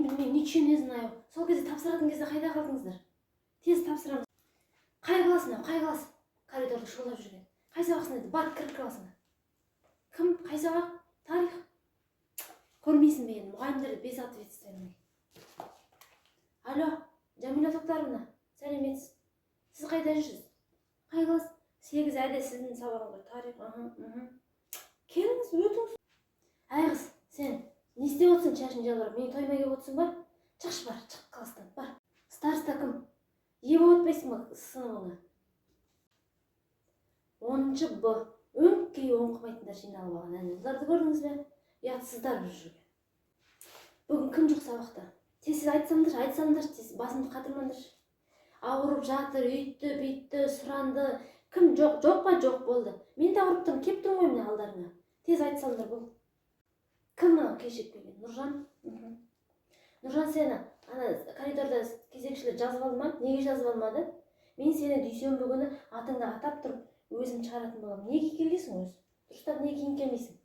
Білмеймін, ничего не знаю. Сол кезде, тапсыратын кезде қайда қалдыңыздар? Тез тапсырамыз. Қай класс мынау, қай класс? Коридорда шулап жүрген қай сабақсың еді? Бар, кір классыңа. Кім, қай сабақ? Тарих. Көрмейсің бе енді, мұғалімдер безответственный. Алло, Жамиля Тоқтаровна, сәлеметсіз. Сіз қайда жүрсіз? Қай класс? 8 Ә-де сіздің сабағыңыз бар, тарих. Аха, мхм, келіңіз, өтіңіз. Әй, қыз, сен не істеп отырсың, шашың жалбырап? Менің тойыма келіп отырсың ба? Шықшы, бар, шық класстан, бар. Староста кім? Ие болып отпайсың ба сыныбыңа? 10 Б, өңкей оқымайтындар жиналып алған. Әне, оларды көрдіңіз бе? Ұятсыздар. Бұл жерге бүгін кім жоқ сабақта? Тез, тез айтсаңдаршы, айтсаңдаршы тез, басымды қатырмаңдаршы. Ауырып жатыр, үйтті бүйтті, сұранды. Кім жоқ? Жоқ па? Жоқ, болды. Мен де ауырып тұрмын, келіп тұрмын ғой міне алдарыңа. Тез айтсаңдар болды. Кім мынау кешігіп келген? Нұржан, мхм. Нұржан, сені ана коридорда кезекшілер жазып алды ма? Неге жазып алмады? Мен сені дүйсенбі күні атыңды атап тұрып өзім шығаратын боламын. Неге келгенсің өзі? Дұрыстап неге киініп келмейсің?